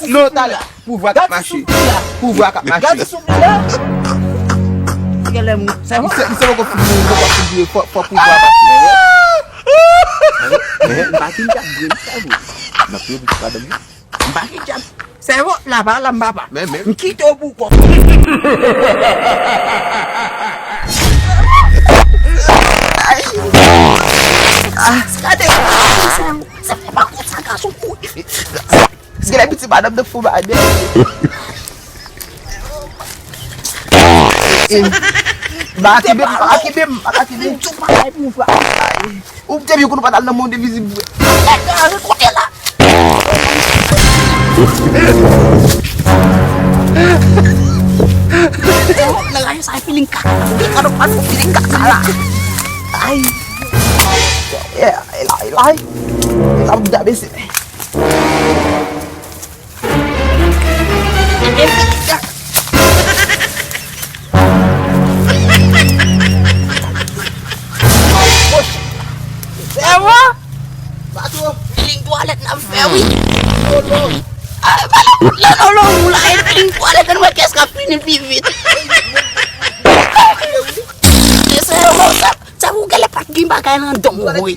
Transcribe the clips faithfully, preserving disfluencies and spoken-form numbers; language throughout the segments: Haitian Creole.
Non, talè. Pouvwa k ap mache. Pouvwa k ap mache. Gade soufle la. Genlè m, se bon. Misye, misye poko fin mouri, poko fin vire, fò, fò pouvwa mache. Men, men, m pa gen djab vre, m sèvo. M ap priye pou madanm nan. M pa gen djab. Sèvo, la pa la, m papa. Men, men. M kite w pou kò. Ay. Ah, gade, sèvo, sèvo, pa konsa, gason, kouri. Genlè piti madanm nan fou ba de. Eh, ba kenbe m, ba kenbe m, ba kenbe m. Ou te di kote nou pa t al nan mond envizib vre. Nèg la, kote la? Nan raje sa, feeling kaka. Feeling kaka la. Ay. Yeah, e la, e la. E la, m dabese. Sèvo! Bato! Liy twalèt n ap fè, wi. Ah, pa nan bout la, non, non, ou la, e liy twalèt, ann wè kiyès k ap fini pi vit. Sèvo, sa, sèvo, ou genlè pa t gen bagay nan dan w, wi.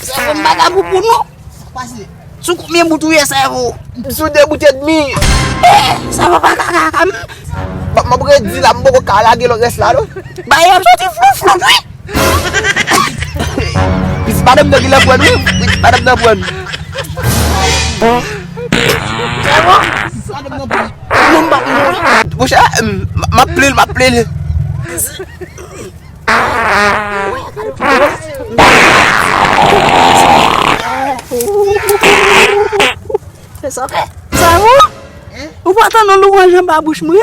Sèvo, m pa ka pou pou nou. Sa k pase? Sou konbyen bout ou ye, sèvo? M sou de bout edmi. Eh, sèvo pa ka, ka, ka, m. M, m ap redi la, m poko ka lage lòt rès la, non. Ba, y ap soti flou, flou, wi. Pis madanm nan genlè pran, wi. Pis madanm nan pran. Sèvo? Pis madanm nan pran. Non, m pa pran. Monchè, m, m ap plen l, m ap plen l. Sèvo? Ou pa tann yon lwanj anba bouch mwen?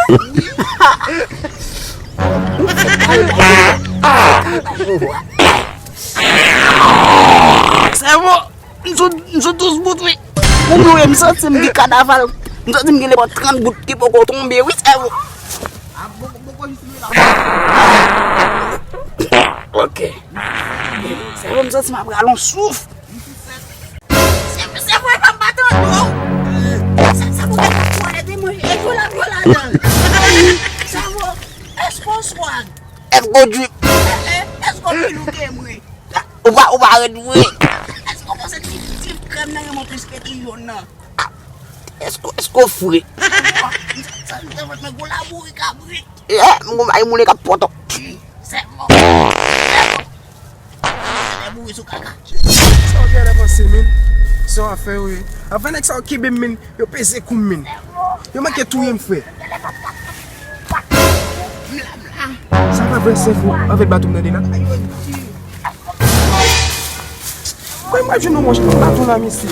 Sèvo, m sou, m sou douz bout, wi. Ou bliye, m santi m gen kanaval. M santi m gen lepòt trant bout ki poko tonbe, wi, sèvo. Ok. Sèvo, m santi m ap rale yon souf. Sèvo, sèvo, e pa m pa tande w. Sèvo, gade twalèt e manje, e dlo la, dlo ladan l. Sèvo, èske w swag? Èske w drip? Eh, eh, èske w pi lou ke mwen? Ou pa, ou pa rèd vre. Èske w panse ti, ti krèm nan renmen plis ke ti jòn nan? Èske, èske w fre? Sa, sa, sa, sa, mwen gwo labourik kabrit. Eh, m gon bay moun k ap pòtò. Sèvo. Sèvo. Gade bouri sou kaka. Sa w genlè panse, min? Sa w ap fè yo ye? Afè nèg sa yo kenbe m, min. Yo peze kou m, min. Yo manke touye m, frè. Sa pa vre, sèvo. Anfèt, bato m nan de la. Kòman m ap jwenn yon mòch nan bato la, mesye?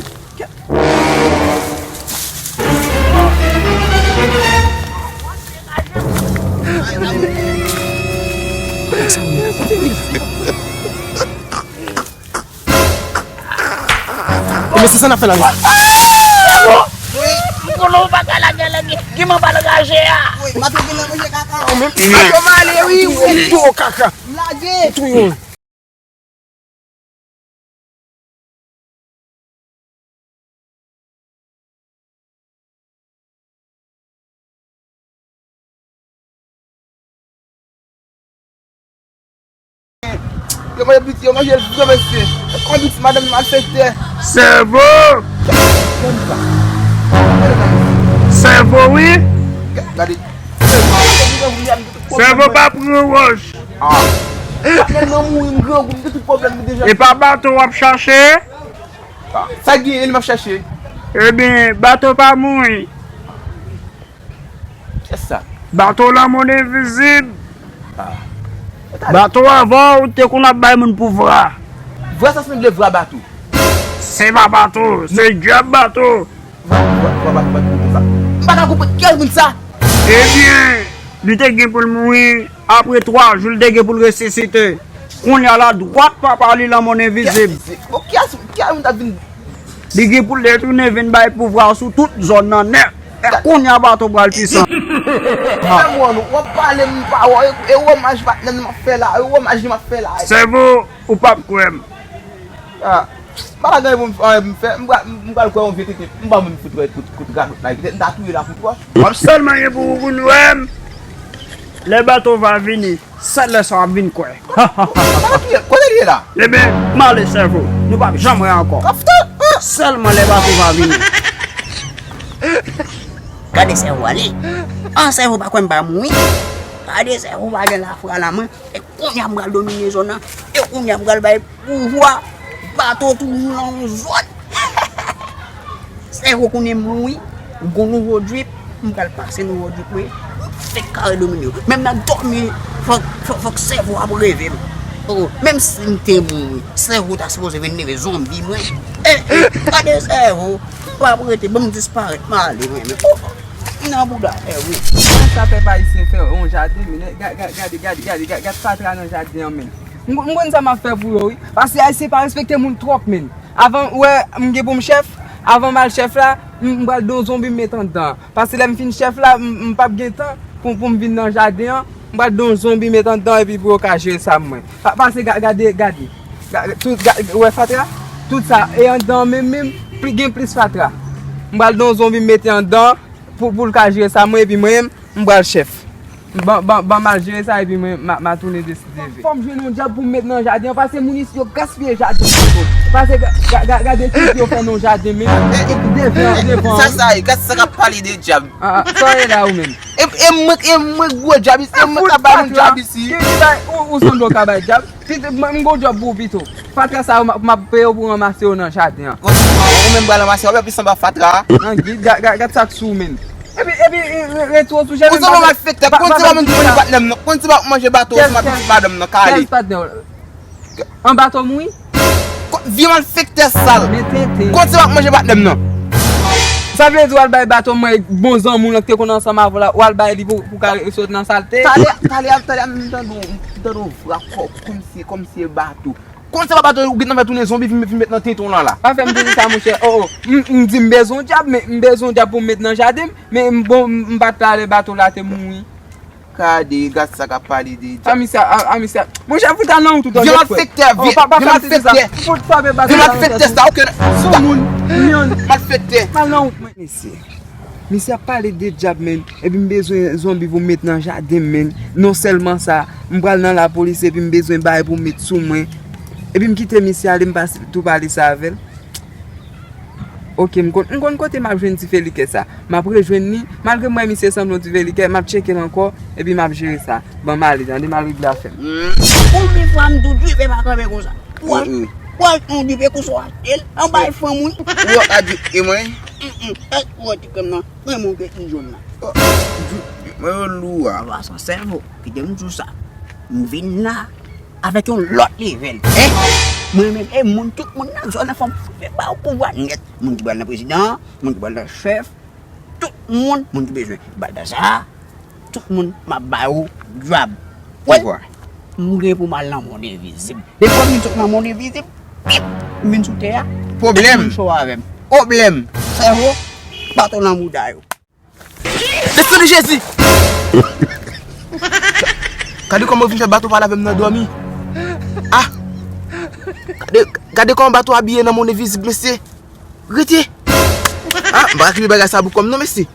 Mesye, sa n ap fè la, mesye? M konnen w pa ka lage, lage. Giman pa l raje a. Wi, m ap vin nan manje kaka. Ou menm? Bato m ale, wi, wi. Gwo kaka. M lage. Touye w. Yo manje piti, yo manje l vre, mesye. Yo pran piti, madanm nan malfektè. Sèvo! Sèvo, wi! Gade. Sèvo pa pran wòch. Ah. Lè nan mouri, m grangou, m gen tout pwoblèm deja. E pa bato w ap chache? Ah. Sa gen, e li m ap chache. Ebyen, bato pa mouri. Kiyès sa? Bato lanmò envizib. Ah. Bato avan, ou te konn ap bay moun pou vra. Vra sa sanble vra bato. Se pa bato, se djab bato. Vwa, vwa, vwa, vwa, vwa, vwa, vwa. M pa ka konprann kiyès moun sa. Ebyen, li te gen pou l mouri, apre twa jou, li te gen pou l resisite. Kounye a la, dwat papa li lanmò envizib. Bon, kiyès, kiyès moun ta vin? Li gen pou l detounen vin bay pouvwa sou tout zòn nan nèt. E kounye a bato pral pwisan. Fè mwen, w ap pale m pawòl, e, e omaj patnè m ap fè la, e omaj li m ap fè la. Sèvo, ou p ap kwè m. Ah. M pa ka gen pou m fè, m fè, m pral, m pral kwè yon vye tete, m pa menm fout wè kout, kout radòt la, kite m ta touye la kout wòch. W ap sèlman gen pou ou pou nou wè m. Lè bato va vini, sèl lè sa w ap vin kwè. Kote l ye, kote l ye la? Ebyen, m ale sèvo, nou p ap janm wè ankò. Sèlman lè bato va vini. Gade sèvo ale. An sèvo pa kwè m pa mouri. Gade sèvo pa gen lafwa la mwen. E kounye a m pral domine zòn nan. E kounye a m pral bay pouvwa bato toujou nan yon zòn. Sèvo konnen m mouri. M gon nouvo drip. M pral pase nouvo drip mwen. M fèk kare domine yo. Menm nan dòmi, fòk, fòk, fòk sèvo ap reve m. Oh, menm si m te mouri, sèvo ta sipoze vin leve zonbi mwen. E, e, gade sèvo. M p ap rete, ban m disparèt, m ale mwen menm. Oh, m nan bouda, e wi. Sa pèp ayisyen fè yon jaden, men gade, gade, gade, gade, gade, gade fatra nan jaden an, men. M, m konn sa m ap fè pou yo, wi. Paske ayisyen pa respekte moun twòp, men. Avan, ou wè, m gen pou m chèf. Avan m al chèf la, m, m pral gen yon zonbi m met anndan. Paske lè m fin chèf la, m, m p ap gen tan pou, pou m vin nan jaden an. M pral gen yon zonbi m met anndan epi pou yo ka jere sa mwen. Pa, pase ga-, gade, gade. Ga-, tout, ga-, ou wè fatra? Tout sa, e anndan an menm, menm, pli, gen plis fatra. M pral gen yon zonbi m mete anndan pou, pou l ka jere sa mwen epi mwen menm, m pral chèf. Ban, ban, ban m al jere sa epi mwen, m a, m a tounen desideve. Fò m jwenn yon djab pou m met nan jaden an, paske moun isit yo gaspiye jaden yo. Pase ga-, ga-, ga-, gade tout yo fè nan jaden, men devan, devan. Sa, sa, e, gad sa k ap pale de djab. Ah, ah, sa w ye la ou menm? E, e mwen, e mwen gwo djab isi, e mwen ka ba nou djab isi. Ou, ou sanble w ka bay djab? Pito, m, m gon djòb pou ou pito. Fatra sa yo, m, m ap peye w pou ranmase yo nan jaden an. Ou menm pral ranmase, w ap pi sanba fatra. Nan gid, ga-, ga-, gad sa k sou ou menm. Epi, epi, re-, retwo sou jèn. Ou sanble malfektè, konn se pa menm ki manje patnè m nan, konn se pa manje bato, ou se pitit madanm nan, kale. Kèl patnè w? An bato mouri? Ko-, vye malfektè sal. Men tenten. Konn se pa manje patnè m nan. Sa vle di w al bay bato mwen bon zanmi w lan ki te konn ansanm avè w la, w al bay li pou, pou ka sot nan salte? Talè, talè, talè, m tande w, m tande w vra kò, kòmsi, kòmsi e bato. Konn se pa bato ou gentan fè tounen zonbi vin, vin met nan tenten w lan la. Pa fè m di sa, monchè. Oh, oh. M, m di m bezwen yon djab, men m bezwen yon djab pou m met nan jaden m, men m bon, m, m pa t la lè bato la te mouri. Gade, gad sa k ap pale de djab. A misye, a, a misye. Monchè, fout al nan wout ou tande. Vye malfektè, vye, vye malfektè. Fout frape bato. Vye malfektè sa, ok. Sou moun, myon. Malfektè. Al nan wout mwen. Mesye. Misye ap pale de djab, men. Epi m bezwen zonbi pou m met nan jaden m, men. Non sèlman sa, m pral nan lapolis epi m bezwen bagay pou m met sou mwen. Epi m kite misye ale, m pa tou pale sa avè l. Ok, m konn, m konn kote m ap jwenn ti felikè sa. M ap rejwenn li, malgre m wè misye sanble yon ti felikè, m ap tcheke l ankò, epi m ap jere sa. Ban m ale, tande, m al regle afè m. Konbyen fwa m di w dripe pa kanpe konsa? Ou wè, ou wè yon dripe konsa w achte l, anba e fanm wi. Ou wè ka dripe mwen? Èske ou wè ti krèm nan? Krèm ou gen ti jòn nan. Mwen yo lou a. Papa san sèvo, kite m di w sa. M vin la avèk yon lòt level. Hein? Mwen menm, e moun, tout moun nan zòn nan fò m fè ba yo pouvwa nèt. Moun ki pral nan prezidan, moun ki pral nan chèf, tout moun, moun ki bezwen Baltazar, tout moun m ap ba yo djab. Pouvwa. M gen pou m al nan mond envizib. Depi m vin sot nan mond envizib, pip, m vin sou tè a. Pwoblèm. Tout moun cho avè m. Pwoblèm. Sèvo, bato nan mouda yo. Le sang de Jésus! Gade kòman yo vin fè bato pale avè m nan dòmi. Ah! Gade, gade kòman bato abiye nan mond envizib, mesye. Rete! Ah, m pa ka kenbe bagay sa pou kò m non, mesye.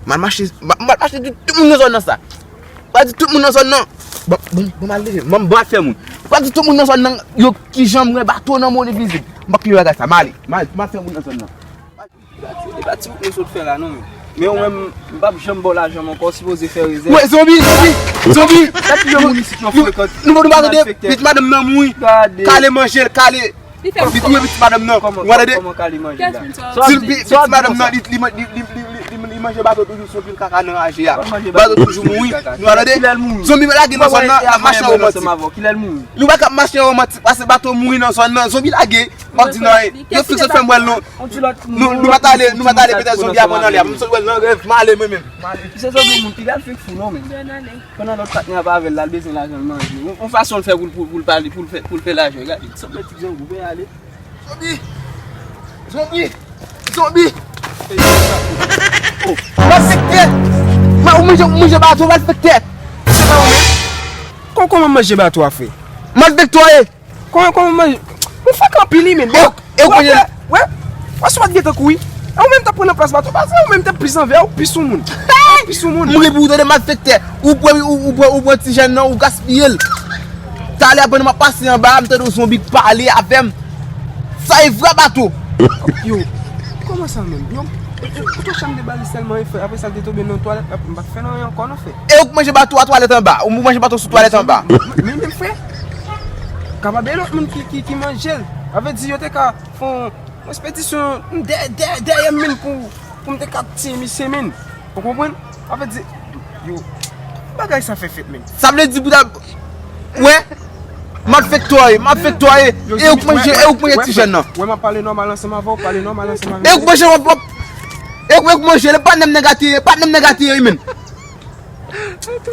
M al mache, m al mache di tout moun nan zòn nan sa. M al di tout moun nan zòn nan. Bon, bon, bon, m al leve, m al fè moun. M al di tout moun nan zòn nan, yo kijan m wè bato nan mond envizib. M pa ka kenbe bagay sa, m ale. M al, m al fè moun nan zòn nan. E pa ti, e pa ti wout nou sot fè la non, men. Men ou menm, m p ap janm ba w lajan m ankò, w sipoze fè rezèv. Wè, zonbi, zonbi, zonbi. Gad kijan moun isit yo frekan. Nou, nou pa tande, pitit madanm nan mouri. Gade. Kale manje l, kale. Li touye pitit madanm nan. Ou pa tande? Kòman kale manje la? Di l pi-, pitit madanm nan, li, li, li, li manje bato toujou sou pil kaka nan raje a. Bato toujou mouri. Nou pa tande? Kilè l mouri? Zonbi lage nan zòn nan, ap mache an romantik. Kilè l mouri? Nou pa ka ap mache an romantik, paske bato mouri nan zòn nan. Zonbi lage. M ap di non, yo fik sot fè m wè l non. Nou, nou pa t ale, nou pa t ale petèt zonbi a pran nan lè a. M sot wè l nan rèv, m ale mwen menm. Se zonbi moun ki lè l fik fou non men. Pandan lòt patnè a pa avè l la, l bezwen lajan l manje. Yon, yon fason l fè pou l, pou, pou l pale, pou l fè, pou l fè lajan. Gade, sanble ti grangou, men ale. Zonbi! Zonbi! Zonbi! Oh. Malfektè! Ma, ou manje, ou manje bato, malfektè! Se pa ou menm? Kò-, kòman manje bato a fè? Malfektè w ye! Kòman, kòman manje? Ou fèk anpil wi men. Oh! E ou konn jan. Wè, wè, si w pa t gentan kouri, e ou menm t ap pran nan plas bato, paske ou menm t ap plis anvè, ou plis soumoun. Ou plis soumoun. Mouri pou ou tande malfektè. Ou pran, ou, ou pran, ou pran ti jèn nan, ou gaspiye l. Talè pandan m ap pase anba a, m tande yon zonbi k pale avè m. Sa e vrè bato. Yo, kòman sa menm? Yo, e, e, ou tou chanm de bali sèlman e frè, apre sa l te tonbe nan twalèt la, m pa t fè nan anyen ankò non frè. E ou k manje bato a twalèt anba, ou manje bato sou twalèt anba. Men, men, men frè, kapab e lòt moun ki, ki, ki manje l. Sa vle di yo te ka fè yon, yon ekspedisyon dèyè, dèyè, dèyè m menm pou, pou m te ka tiye misye menm. Ou konprann? Sa vle di, yo, bagay sa fè fèt menm. Sa vle di pou ta, wè, m ap fèk twaye, m ap fèk twaye. E ou k manje, e ou k manje ti jèn nan. Wè, m ap pale nòmal ansanm avè w, pale nòmal ansanm avè w. E ou k manje, w ap, w ap, e ou k manje, e patnè m nan gate, e patnè m nan gate, wi menm.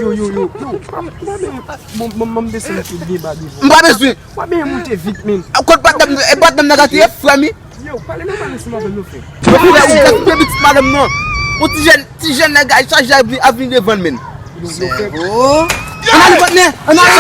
Yo, yo, yo, yo, pa, pa, pa, bon, bon, bon, m desann tou byen ba devan. M pa bezwen. W ap byen monte vit, men. Kot patnè m, e patnè m nan gate, frè m wi. Yo, pale nòmal ansanm avè m non frè. Yo, frè, ou gaspiye pitit madanm nan. Yon ti jèn, ti jèn nèg a chaje ap vin, ap vin devan l, men. Yo, yo, frè. Ann ale, patnè, ann ale.